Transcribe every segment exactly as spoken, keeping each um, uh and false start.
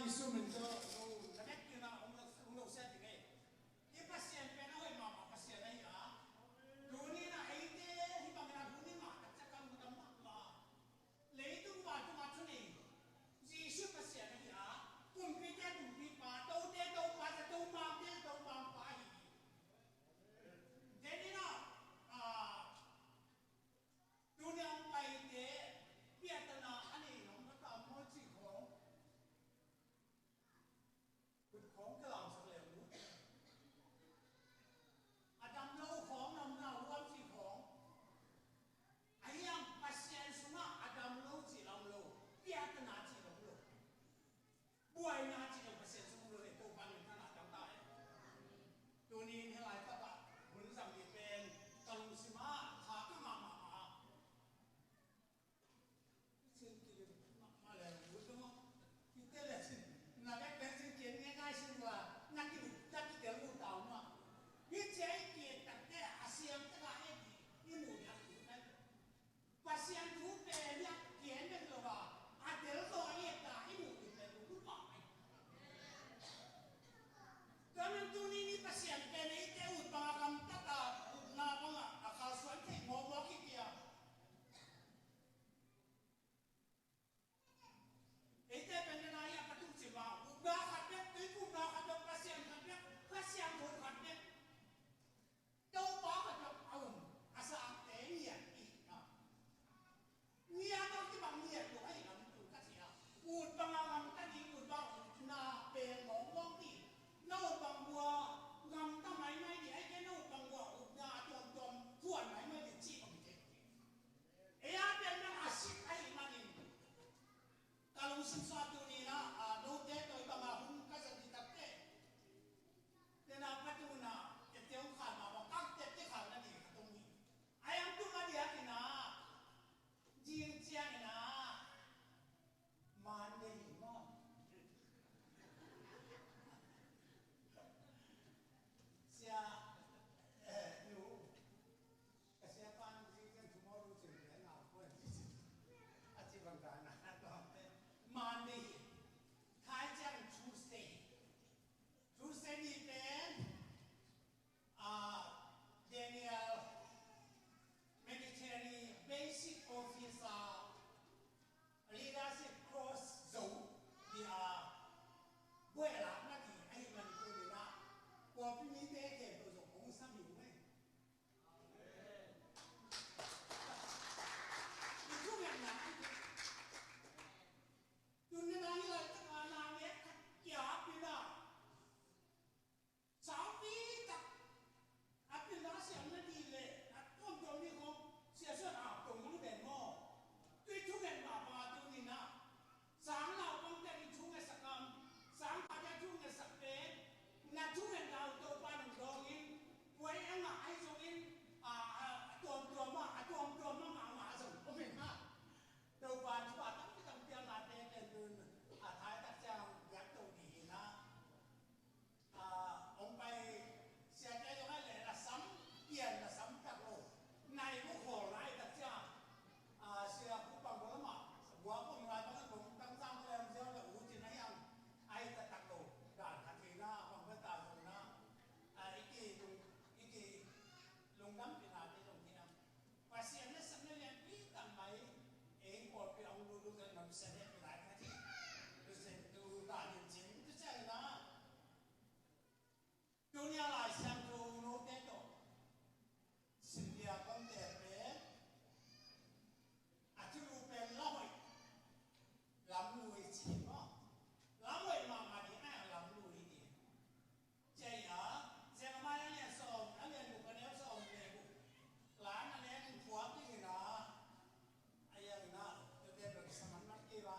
Jesuh min tawh no na bek kina hong lo, hong lo sia ding ei. Hih Pasian pen a hoih mahmah Pasian ahi a. Tuni in ah eite hih bangin a hun i ngah tak ciang kamgam mahmah. Leitung vantung a thu nei Jesuh Pasian ahi a. Kumpite kumpipa, tote topa, tomaate tomaapa ahi hi. Then in ah, ah, tuni a hong paite piahtana a nei nong ka tam maw cih khawng. Khut khawng ka lamsak le uh. A dam lo khawng, namna huam cih khawng. Ahi hang Pasian sungah a dam lo cih lam lo, piahtana cih lam lo. Buaina cih lam Pasian sung lo le, Topa min thang a tam ta e. Tuni in hih lai takah hun zang ding pen ka lungsim ah tha ka ngah mahmah. Cin kik in mahmah le, ut maw? Kite le cin, na bek bek cin kik in ngai ngai cin ua, na ki, na kitel uh tau mah. Hih cia i kik takte a siam taka e di, i mu diak tu nai. Pasian thu pen hiah kien bek lo a, a tel zaw a et ta i mu i tel uh mah ai. Tua man tuni ni Pasian pen eite ut bang a gamtat a, utna bang a, a kalsuan thei mawkmawk hi kei a. Eite pen na hiah ka tung cih bang, upna khat bek, tuiphumna khat bek, Pasian khat bek, Pasian tho khat bek, Topa khat bek a um, a sakte ngiat i hihna. Ngiat a kibang ngiat lo ahi lam tu ka ci a. Ut bang a gamta ding, ut bang a utna pen mawkmawk ding. Na ut bang bua gamta maimai ding, ahih kei na ut bang bua utna a tuamtuam kuan maimai ding cih bang hi kei. Ei a pen bang a sik ahih manin. Ka lungsim sung ah tuni in ah, a, note tawh i bang a hun ka zat ding takte. Tena patuna, tete hong khan mah bang, kak tete khan na ding ka tung hi. Ai ang tung a diak in ah, zing ciang in ah, Monday hi maw. Sia, eh, nu. Ka siapa in zing ciang tomorrow cin pen a poi. A ci bang ka na tawmte. Monday hi. Thai ciang Tuesday. Tuesday ni pen, ah, Daniel Military Basic Officer Leadership Course zo dia buai lakna ding ahih man tuni in ah. Kua pi mite khempeuh zong hong sam hi uh eh. I thungetna, tuni in ah hih laitak a na nek khat kia ap in ah, saupi tak a pilna siamna ding leh a tuamtuam ding khawng siasuan ap tong mang den maw? Tui thunget mah bang a tuni in ah, sang naupangte in thu ngetsak am, sang pate thu ngetsak pen, na thungetna uh Topa in hong dawng in, buai a ngah ahi zongin, a, a, a tuamtuam ah, a tuamtuam ah mahmah zong om in ah. Topa in thu a tampi tampi a ngahte pen tun a thaitak ciang biak to ding hi in ah. A, hong pai siate zong a leh na sam pian na sam tak lo. Nai bu khawl nai tak ciang. A, sia ku pang bo lamah. Gua pang lai bang bong tang sang lem ziau le u cin a hiang. Ai tak tak lo. Dan khat hi na, pang ba ta zong na. A, i ki lung, i ki lungdam pi na te zong hi na. Pasian na sam na lian pi tang mai. Ei pawlpi a hong lulu zan na Pasian he pi lai khat hi. Pasian tu dan in cin tu ciang na. Tuni a Lai Siangtho note tawh sim dia kawmte pen a thulu pen lamhoih, lamlui ci maw? Lamhoih mahmah ding a lamlui ding. Cia a, Jeremiah a lian sawm, a lian guk a neu sawm le guk. Lan a lian in puak ding in a, a yang in a, tute bel saman man kei ba,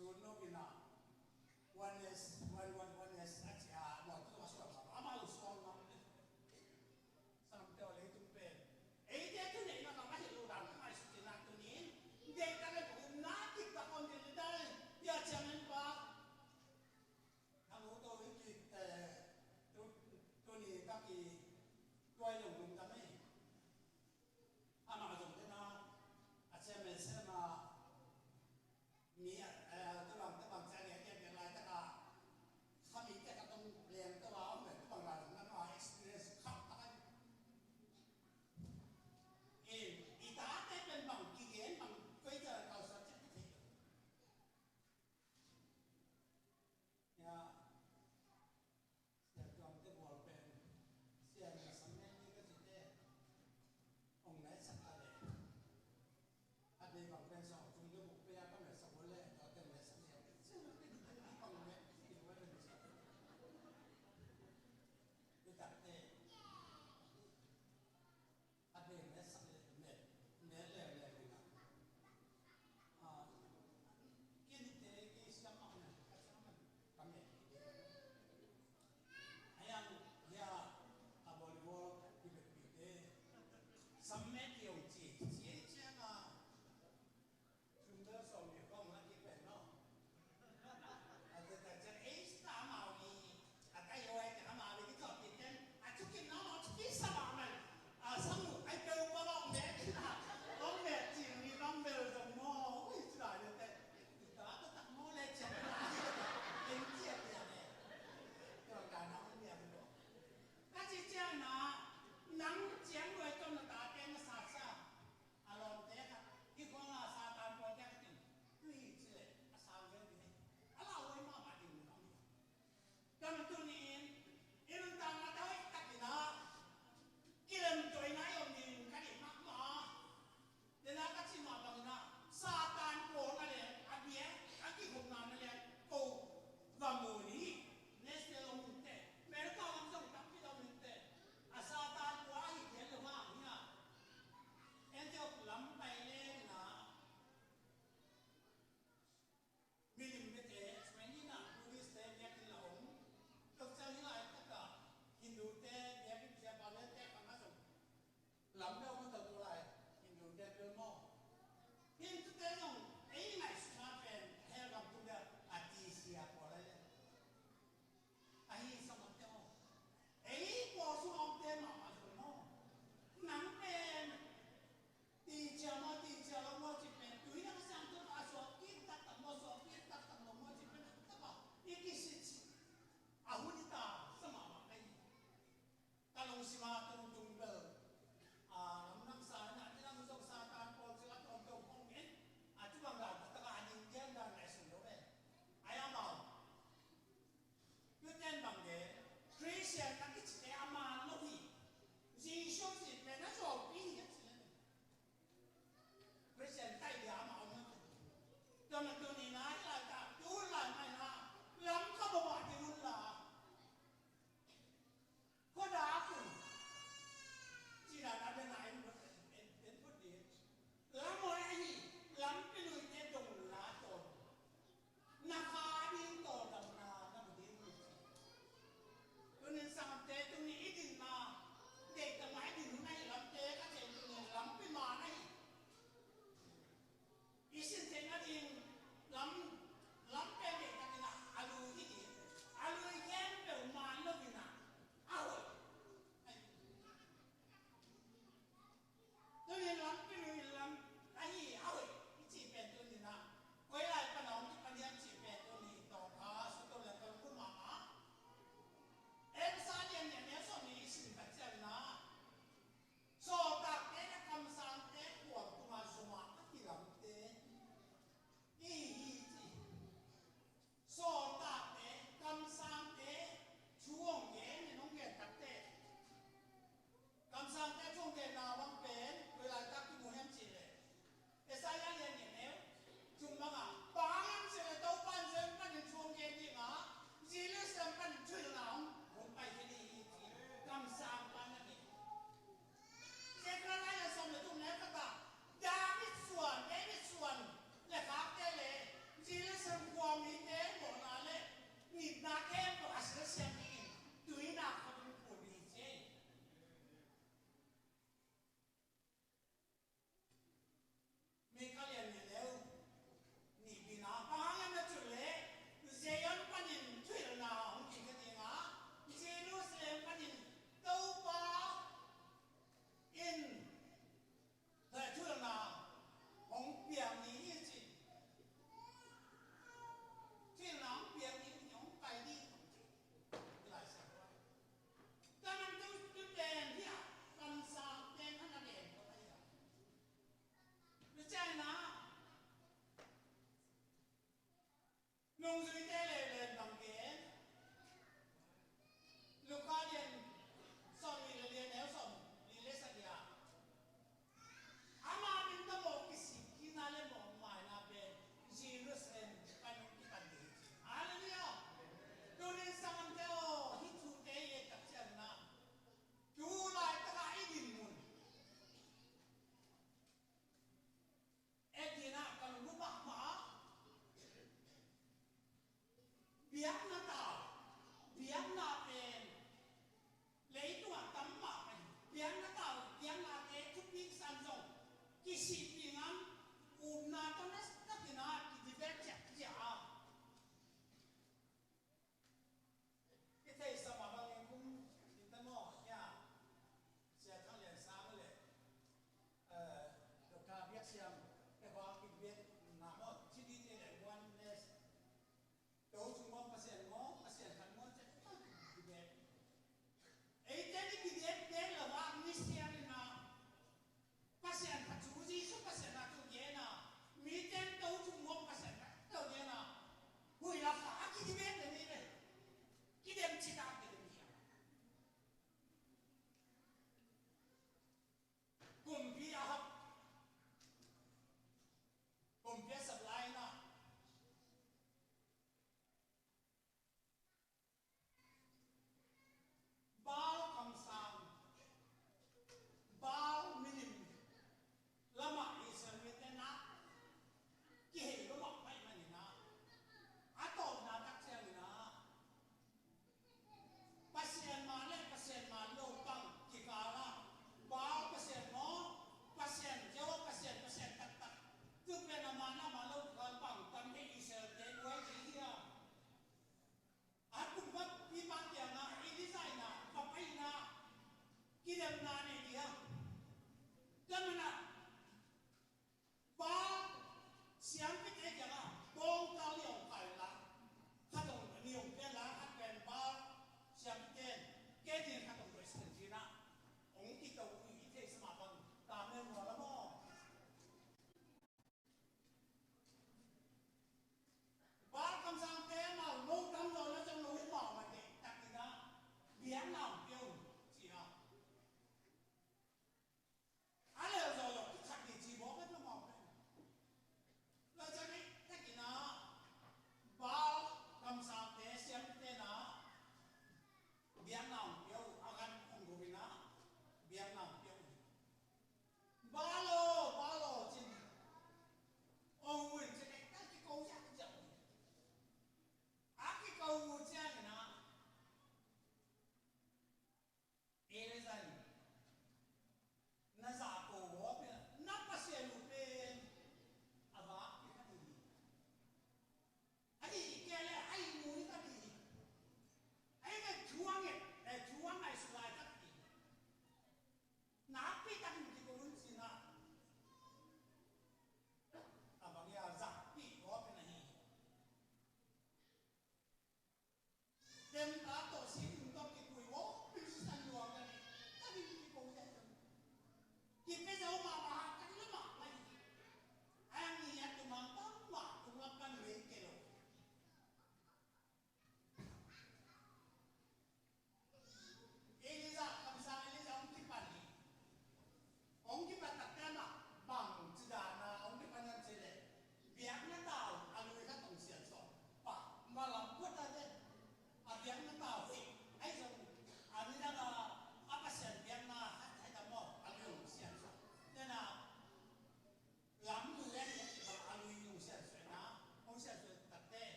Sun no ina, oneness, one, one, oneness a cia, mo tu a suang, ama lo suang ngam le. Sam teo le tung pen. Ei te tu nei na ka ma hi lo dan, ka mai su ti na tu ni. Dei ta le bu na ki ta kon ti le dai. Ya cia men pa. Ka lo to i ki, eh, tu, tu ni ka ki tuai lo lum ta me. Amah zong tena a chairman sem a mi a, a, tabang, tabang ca lia, lia, lia lai taka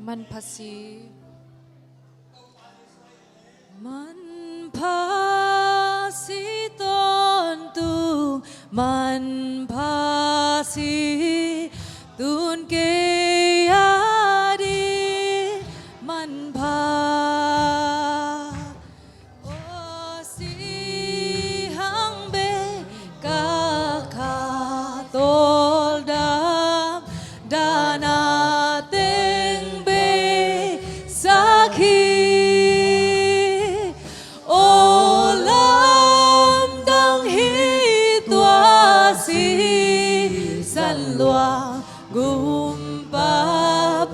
Manpha si. Manpha si tawntung, manpha si tun kei a ding, manpha. Aw si hang bei ka kha tawldam, dan a teng bei sak hi. Aw lamdang hi tua sisan luang, gumpa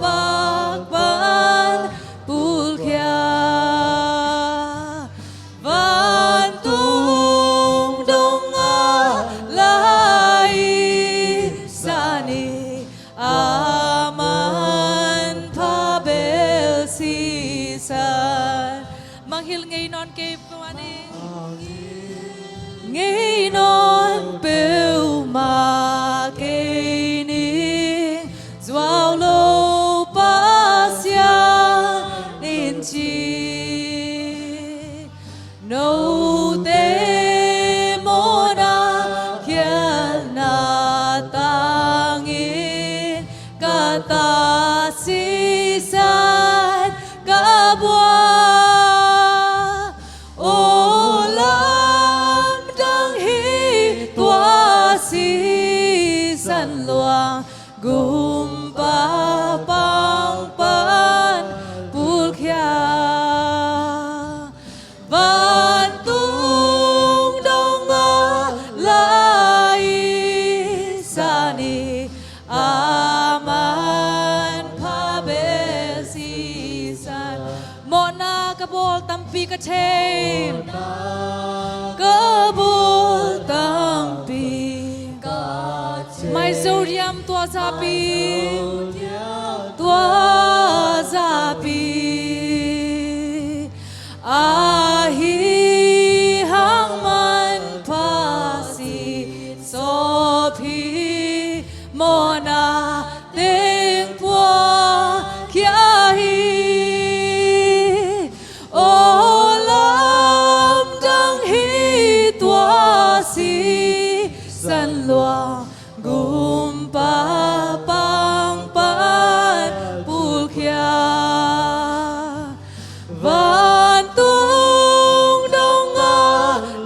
pang pan pulkhia. Vantung dong a lai san hi, a manpha bel sisan. Mangngilh ngei nawn kei peuh a ning. Ngei nawn peuhmah kei ning, zuau lo Pasian in ci. Note mawhna khialhna tangin ka ta sisan ka buak. Aw lamdang hi tua sisan luang, gumpa pang pan pulkhia. Vantung dong a lai san hi, a manpha bel sisan. Mawhna ka bawl tampi ka thei. Ka bawl tampi ka thei. Maizo diam tua zapi. Tua zapi. Ahi hang manpha si sawp hi, mawhna teng puakhia hi. Aw lamdang hi tua sisan luang, gumpa pang pan pulkhia. Vantung dong a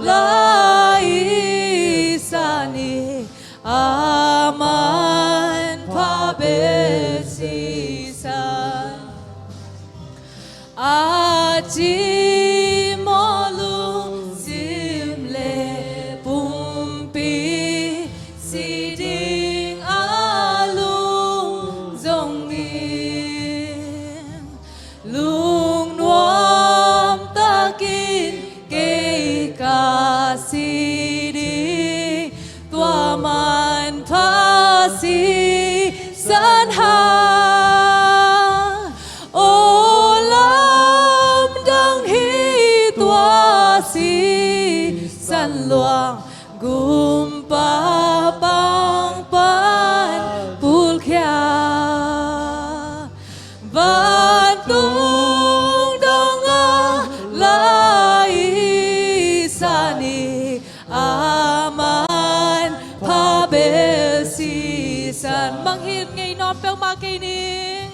lai san hi, a manpha bel sisan. A cimawh lungsim le pumpi si ding a lung zong ning, lungnuam takin kei ka si ding, tua manpha sisan hang. Aw lamdang hi tua sisan luang, gumpa pang pan pulkhia. Vantung dong a lai san hi, a manpha bel sisan. Mangngilh ngei nawn peuhmah kei ning.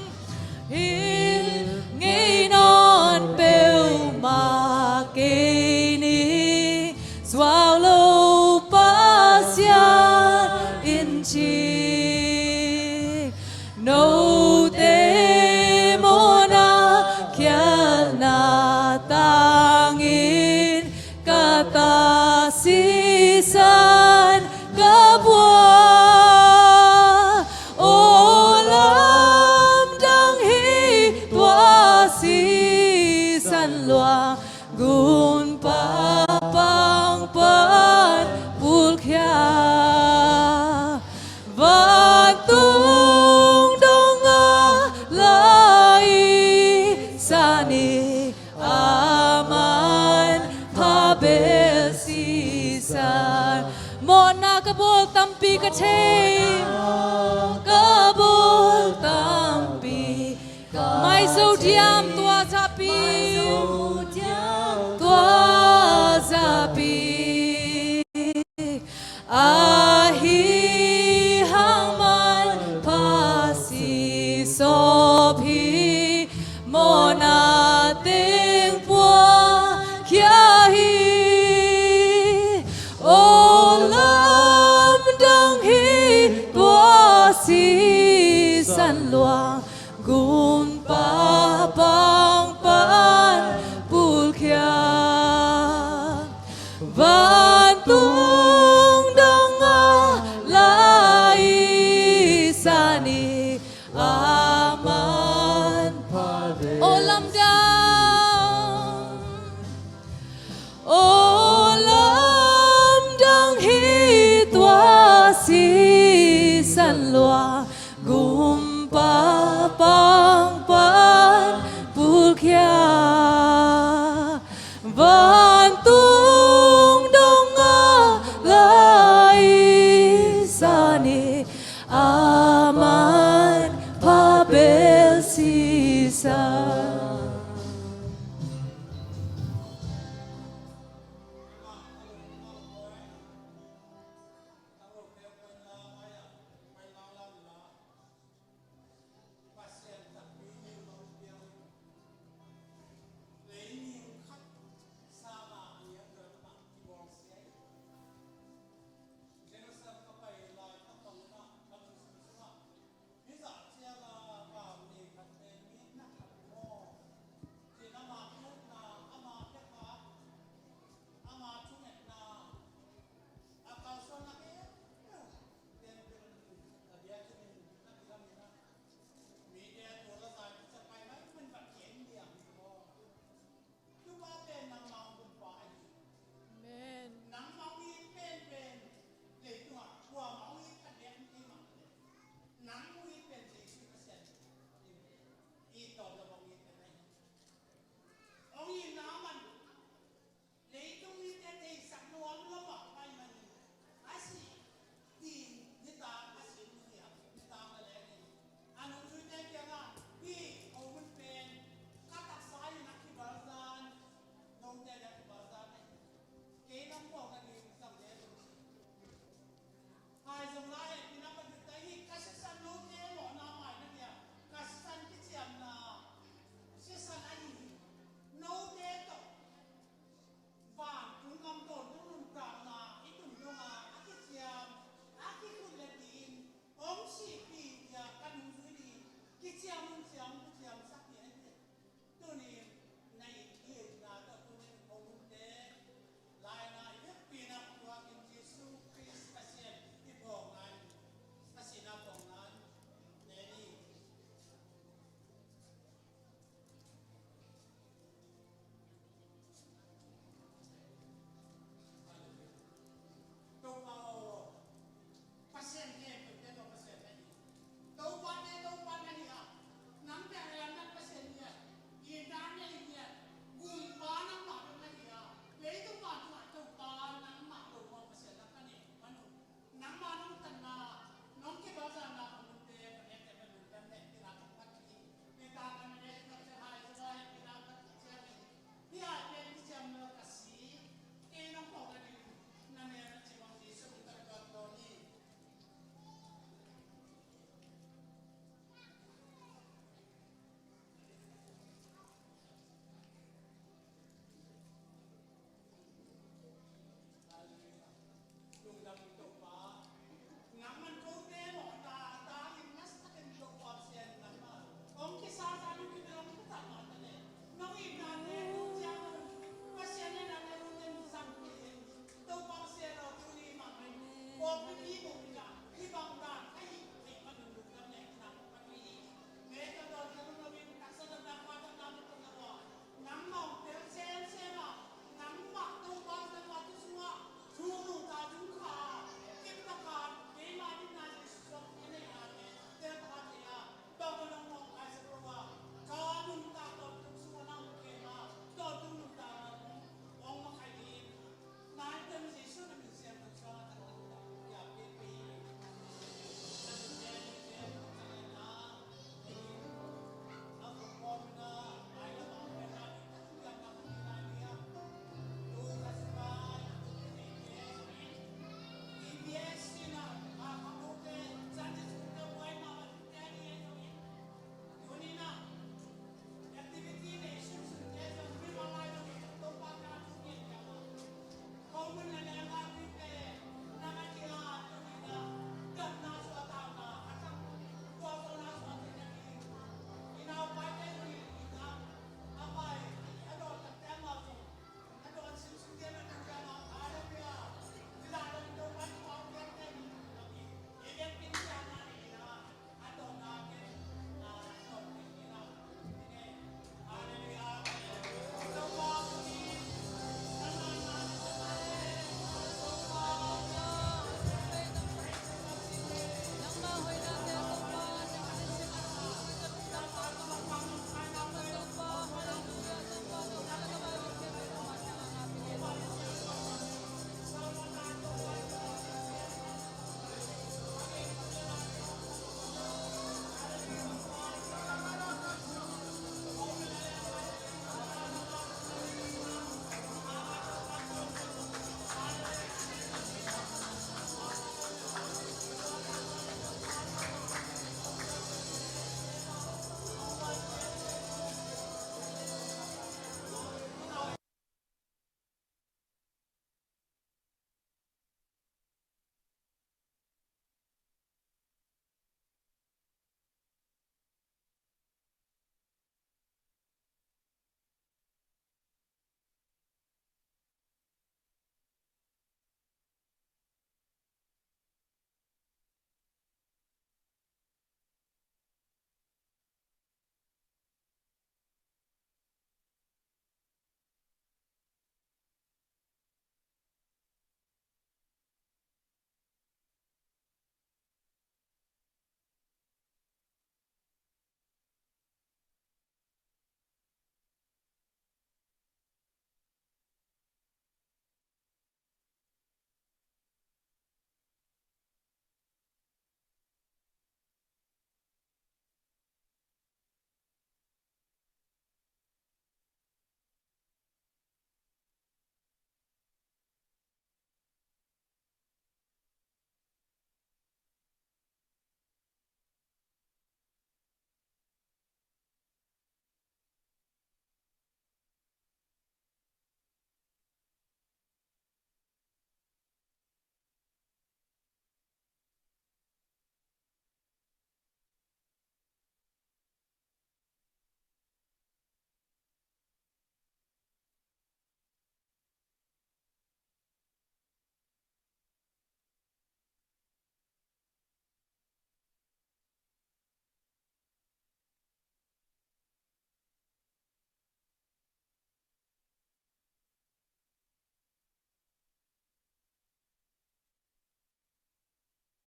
Ngilh ngei nawn peuhmah kei ning. Zuau lo Pasian in ci. Note mawhna khialhna tangin ka ta sisan ka buak. Aw lamdang hi tua sisan luang, gumpa pang pan pulkhia. Vantung dong a lai san hi, a manpha bel sisan. Mawhna ka bawl tampi ka thei. Ka bawl tampi ka Tawp hi, mawhna teng puakhia hi. Aw lamdang hi, tua sisan luang, gumpa pang pan pulkhia. Vantung dong a lai san hi, aman pha ve. Aw lamdang, aw lamdang hi, tua sisan luang, gumpa pang pan pulkhia. Vantung dong a lai san hi, aman pha bel sisan.